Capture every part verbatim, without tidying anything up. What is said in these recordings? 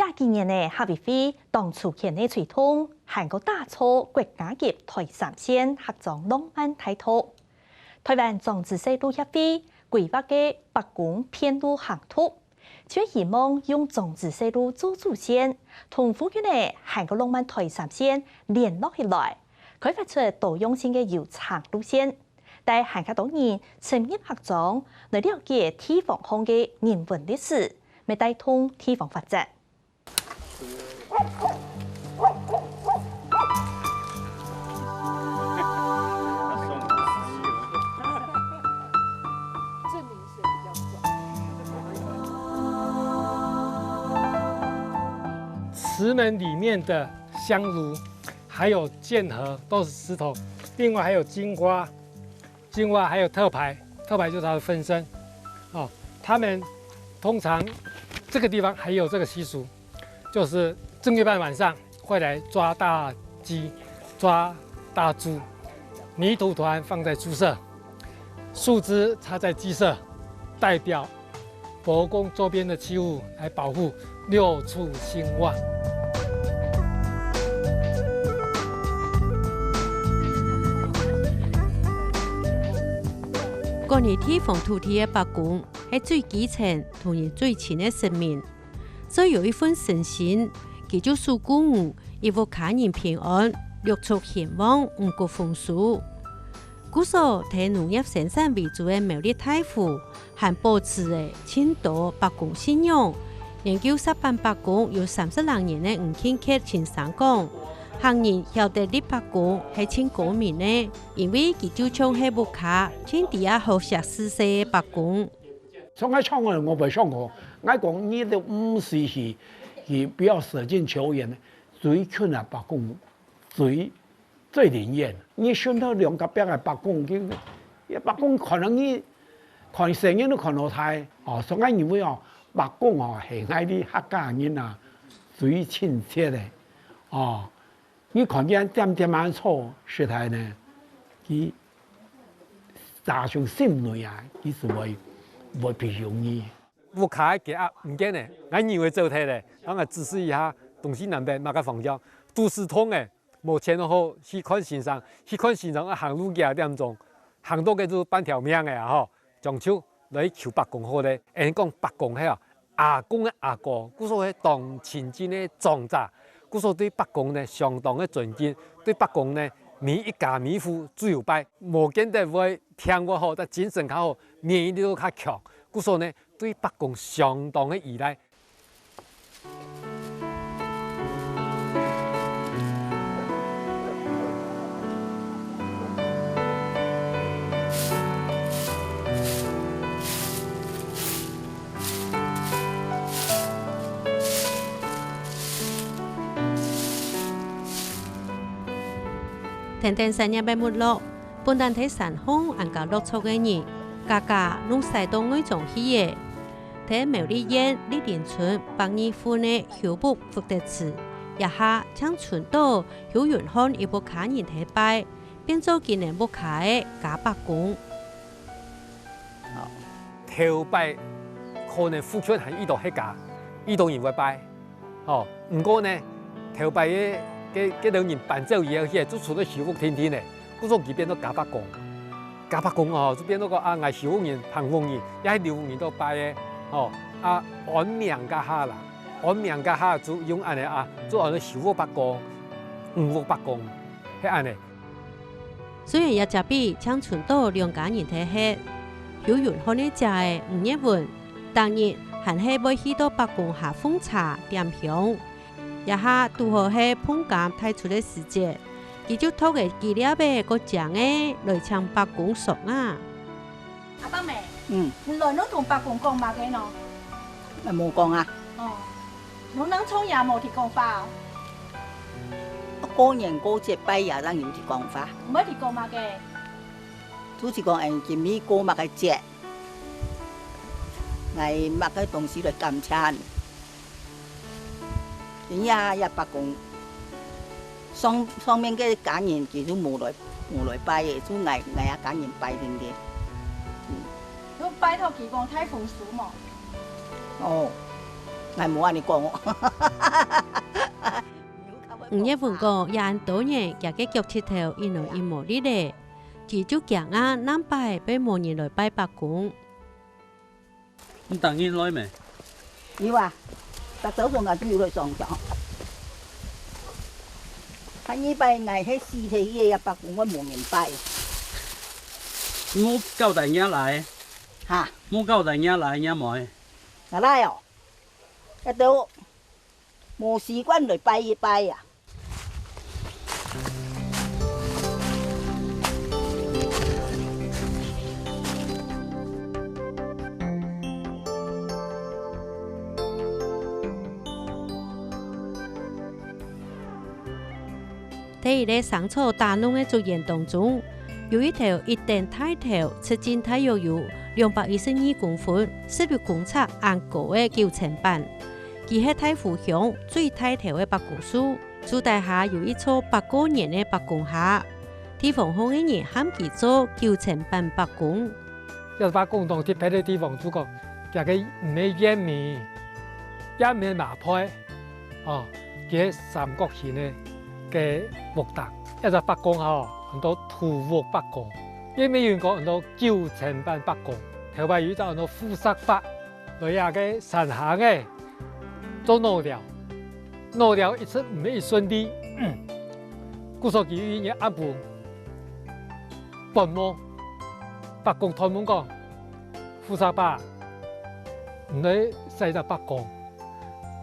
百幾年个客委會當初權力推動，還過打造國家級台三線客庄浪漫大道。台灣莊仔細路協會規劃个伯公遍路行讀，就希望用莊仔細路做主線，同附近个還過浪漫台三線聯絡起來，開發出多樣性个遊程路線，帶還較多人深入客庄，來了解地方項个人文歷史，乜帶動地方發展。 池门里面的香炉，还有剑河，都是石头，另外还有金瓜， 青蛙还有特牌，特牌就是它的分身。哦，他们通常这个地方还有这个习俗，就是正月半晚上会来抓大鸡、抓大猪，泥土团放在猪舍，树枝插在鸡舍，代表伯公周边的气候来保护六畜兴旺。管理地方土地个伯公，係最基層同人最親个神明。所以有一份誠心，佢就守顧你一屋下人平安，六畜興旺，五穀豐收。 故所在農業生產為主个苗栗大湖，還保持了盡多伯公信仰。研究石板伯公有三十零年个吳慶傑先生講，客人曉得立伯公係盡高明个，因為佢就像係屋下盡知啊好惜事細个伯公。像𠊎唱个，𠊎會想講，𠊎講你都毋使去，去不要捨近求遠，最近啊伯公，最 最靈驗。你想到兩隔壁个伯公，佢，伯公可能你看細人都看到大，哦，所以𠊎認為哦，伯公哦係𠊎兜客家人啊最親切个，哦，你看佢恬恬仔坐，實在呢，佢打從心內啊，佢就會會被容易。屋下个雞鴨毋見了，𠊎牛仔走忒了，然後𠊎指示一下東西南北麼个方向，肚屎痛了， 無錢好去看先生，去看先生愛行路幾下點鐘，行到个就半條命个啊吼！將就來求伯公好咧。𠊎講伯公係啊，阿公个阿哥，故所係當親近个長者，故所對伯公呢相當个尊敬，對伯公呢每一家每戶都有拜，無見得會聽話好，但精神較好，免疫力都較強，故所呢對伯公相當个依賴。 跈等產業个沒落，本旦在山項恁加落腳个人，家家攏徙到外庄去了。 在苗栗縣栗林村百二份个邱屋福德祠，這下淨伸到邱雲漢一屋下人在拜，變做今年屋下个家伯公。頭擺可能附近還有兜客家，有兜人會拜，吼，毋過呢，頭擺个个个兜人搬走以後，佢就伸到邱屋定定咧。 故所佢變做家伯公。家伯公哦，就變做講啊，𠊎邱屋人、彭屋人，也係劉屋人都拜个，吼，啊，安名該下啦，安名該下就用恁呢啊，就安到邱屋伯公、吳屋伯公，係恁呢。雖然這隻碑淨伸到兩家人忒歇，邱雲漢个姐仔吳月文，逐日還係會去到伯公下奉茶、點香。 這下堵好係椪柑大出个時節，佢就擇个枝粒仔較靚个來請伯公賞啊。阿伯姆，嗯。你來攏同伯公講麼个呢？𠊎無講啊。哦，攏當像也無提講話哦。過年過節拜爺正有提講話。毋會提講麼个？就係講，哎，今日過麼个節？ 𠊎麼个東西來感謝你。因為啊，這伯公上上面个家人佢就無來無來拜个，就𠊎𠊎這家人拜定定。有拜託佢講大豐收無？哦， ，𠊎無恁呢講哦。吳月文講，也恁多年，厥个腳膝頭一來一無力咧，佢就驚啊，難擺會無人來拜伯公。 你逐日來咩？有啊，逐朝晨啊就有來上香。啊，你拜𠊎係死忒去个伯公，𠊎無人拜。你無交代若倈？哈？無交代若倈若妹？吾倈哦，這兜 無習慣來拜一拜啊。在一個生草打攏个竹園當中，有一頭一等大頭，直徑大約有兩百一十二公分、十一公尺恁高个九層板。 佢係大湖鄉最大頭个伯公樹，樹底下有一座百過年个伯公下，地方項个人喊佢做九層板伯公。這伯公當特別个地方，就講，佢个毋係圓面，也毋係麻背，哦，佢係三角形个，个屋頂。這隻伯公吼，安到土屋伯公，也有人講安到九層板伯公，頭擺有一隻安到富石伯， 來這个山下个做老寮，老寮一直毋係順利。故所佢有一日暗晡，發夢，伯公託夢講：「富石伯，你來拜一下伯公，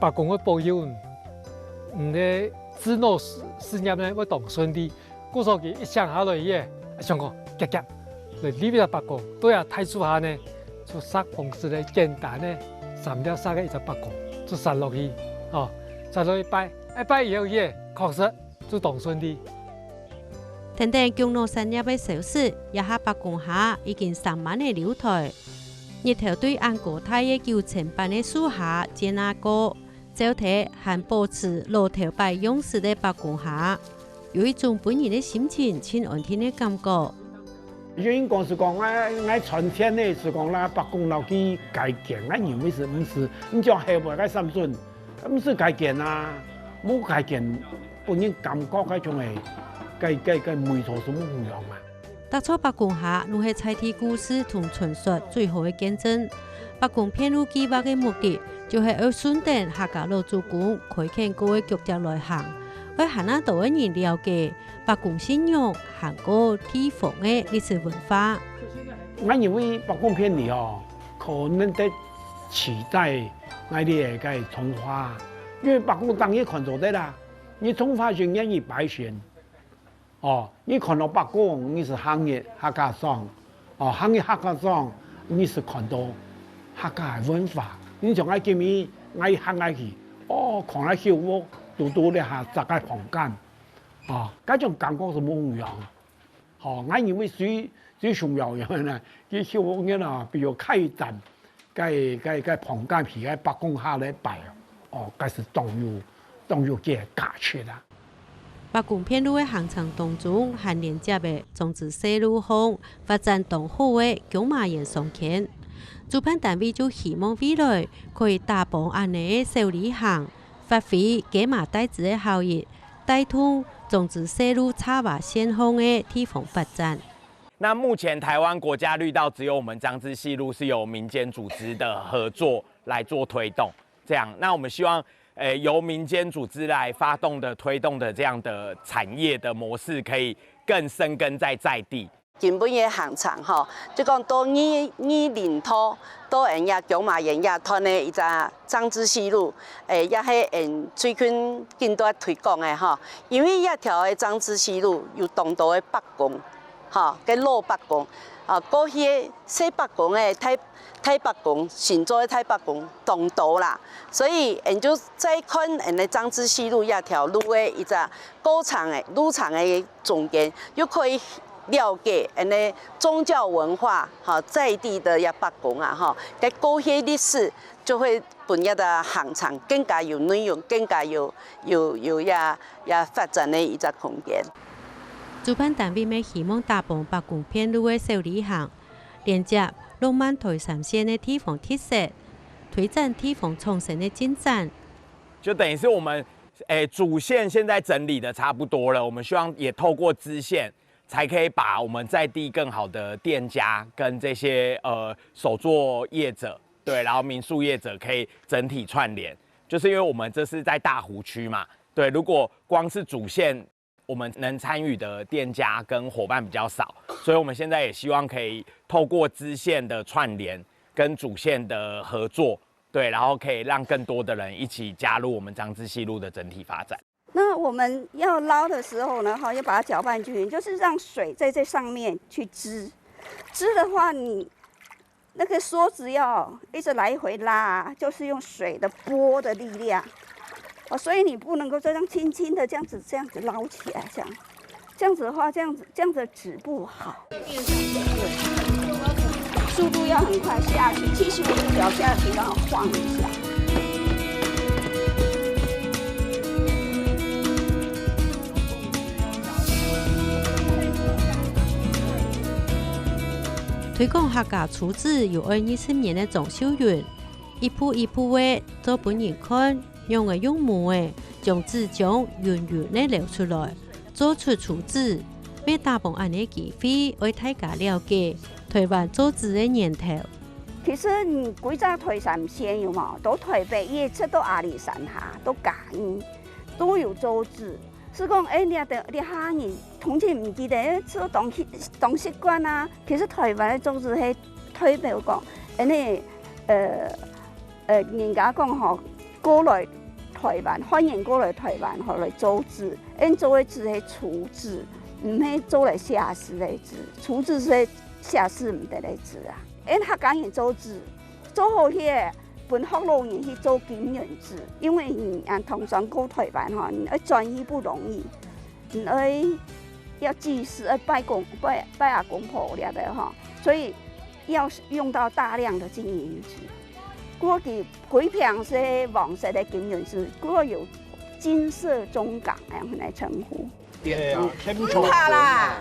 伯公會保佑你，你个子女事，事業呢會當順利。」 故所佢一醒下來耶，想講，遽遽，來禮拜伯公，對啊，大樹下呢，就石方式个簡單个，三粒石个一隻伯公，就石落去，哦，石落去拜，一拜以後耶，確實就當順利。等等降落山葉个消息，這下伯公下已經生滿了樓臺。日頭對恁高大个九層板个樹下照啊過， 照睇還保持老頭擺樣式个伯公下，有一種分人个心情盡安定个感覺。有人講係講，哎，𠊎傳天个係講啦，伯公摎佢改建，𠊎認為係毋係，你像後尾个三孫，毋係改建啊，無改建，分人感覺該種个，該，該，該味道係無共樣啊。 逐座伯公下攏係在地故事同傳說最好个見證。伯公遍路計畫个目的，就係愛順等客家老祖公開墾過个腳跡來行，愛還較多个人了解伯公信仰，還過地方个歷史文化。𠊎認為伯公遍路哦，可能得取代𠊎兜个從化，因為伯公當然看做得啦，你從化人願意拜神。 哦，你看到伯公，你係行入客家庄，哦，行入客家庄，你係看到客家个文化。你像𠊎今日，𠊎行下去，哦，看下舊屋，堵堵這下隻个房間，哦，該種感覺係無共樣。哦，𠊎認為最，最重要个呢，佢舊屋呢，比如開展 該，該，該房間去該伯公下來拜哦，哦，該係當有，當有佢个價值啊。伯公遍路个行程當中，還連接个莊子細路項發展當好个姜嫲園商圈。主辦單位就希望未來可以打幫恁呢个小旅行，發揮雞嫲帶子个效益，帶動莊子細路插花現象个地方發展。 那目前台灣國家綠道只有我們樟枝細路是由民間組織的合作來做推動，這樣，那我們希望，呃，由民間組織來發動的、推動的這樣的產業的模式，可以更深耕在在地。今晡日个行程吼，就講到二，二林道，到𠊎這姜嫲園這段个一隻樟枝細路，誒，也係𠊎最近緊在推廣个吼，因為這條个樟枝細路有當多个伯公， 吼，个老伯公，啊，過去个細伯公个大，大伯公，新做个大伯公當多啦，所以𠊎就再看𠊎个樟枝細路這條路个一隻過程个路程个中間，又可以了解𠊎个宗教文化，吼，在地个這伯公啊，吼，个過去歷史，就會分這个行程更加有內容，更加有，有，有這，這發展个一隻空間。 主辦單位乜希望打幫伯公遍路个小旅行，連接浪漫台三線个地方特色，推展地方創生个進展。就等於是我們，誒，主線現在整理得差不多了，我們希望也透過支線，才可以把我們在地更好的店家跟這些，呃，手作業者，對，然後民宿業者可以整體串聯，就是因為我們這是在大湖區嘛，對，如果光是主線，我們能參與的店家跟夥伴比較少，所以我們現在也希望可以透過支線的串聯跟主線的合作，對，然後可以讓更多的人一起加入我們彰支溪路的整體發展。那我們要撈的時候呢，哈，要把它攪拌均勻，就是讓水在這上面去支。支的話，你那個梭子要一直來回拉啊，就是用水的波的力量。哦，所以你不能夠就這樣輕輕的這樣子，這樣子撈起來，這樣，這樣子的話，這樣子，這樣子的紙不好。速度要很快下去，七十五度角下去，然後晃一下。推廣客家粗紙有二十年个張秀雲，一步一步个做分人看，仰仔用模仔將紙漿勻勻仔撈出來，做出粗紙。乜打幫恁仔機會，愛大家了解台灣做紙个源頭。其實你歸隻台三線有無？到台北，也出到阿里山下，到嘉義，都有做紙。 係講，欸，這兜，這下人通常毋記得，欸，做當習，當習慣啊。其實台灣个做紙係代表講，恁仔，呃，呃，人家講吼，過來台灣，漢人過來台灣吼，來做紙，𫣆做个紙係粗紙，毋係做來寫字个紙，粗紙係寫字毋得个紙啊。𫣆客家人做紙， 做好个，分學老人去做金銀紙，因為你恁通常過台灣吼，你愛轉去不容易，你愛，愛祭祀，愛拜公，拜，拜阿公婆了的吼，所以要用到大量的金銀紙。過去，過去平時黃色的金銀紙，過有金色中港恁樣來稱呼。 毋怕啦，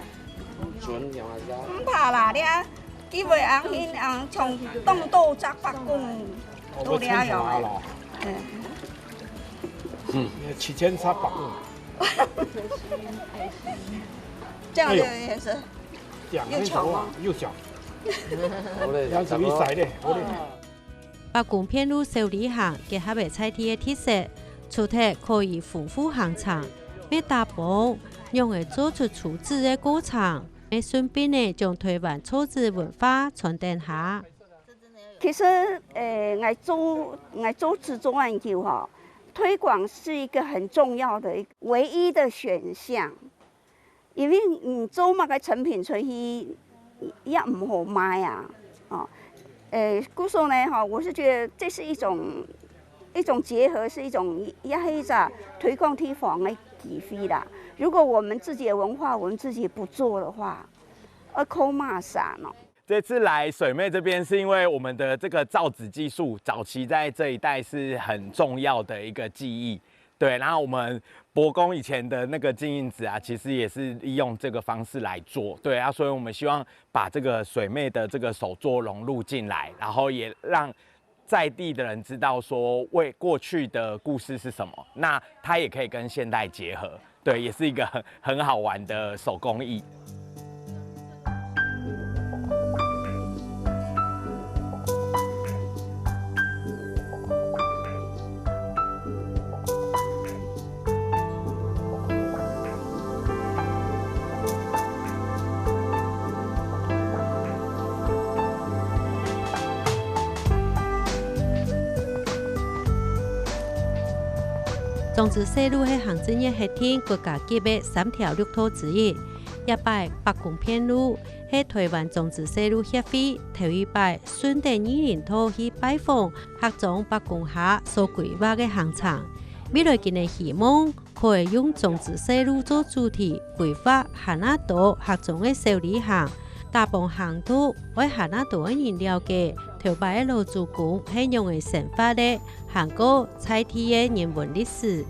毋怕啦，你啊，佢會恁樣，恁樣像當多隻伯公都這樣欸。嗯，七千隻伯公。這樣的顏色，又長嗎？又小。好嘞，這樣子一塞嘞，好嘞。 伯公遍路小旅行結合了在地个特色，除忒可以豐富行程，乜打幫仰仔做出粗紙个過程，乜順便仔將台灣造紙文化傳等下。其實，呃，𠊎做，𠊎做紙做恁久吼，推廣是一個很重要的一，唯一的選項。 因為你做麼个成品出去，也毋好賣啊，哦。呃，故所呢，吼，我是覺得這是一種，一種結合，是一種，也係一種推廣地方的機會啦。如果我們自己的文化，我們自己不做的話，呃，靠麼儕呢？這次來水妹這邊，是因為我們的這個造紙技術，早期在這一帶是很重要的一個技藝。 對，然後我們伯公以前的那個金銀紙啊，其實也是利用這個方式來做。對啊，所以我們希望把這個水妹的這個手作融入進來，然後也讓在地的人知道說為過去的故事是什麼，那它也可以跟現代結合。對，也是一個很，很好玩的手工藝。 彰支西路係行政院核定國家級个三條綠道之一，這擺伯公遍路係台灣彰支西路協會頭一擺順等義林道去拜訪客庄伯公下所規劃个行程。未來佢等希望可以用彰支西路做主題，規劃還較多客庄个小旅行，打幫行讀，愛還較多个人了解頭擺个老祖公係仰仔生活个，還過在地个人文歷史。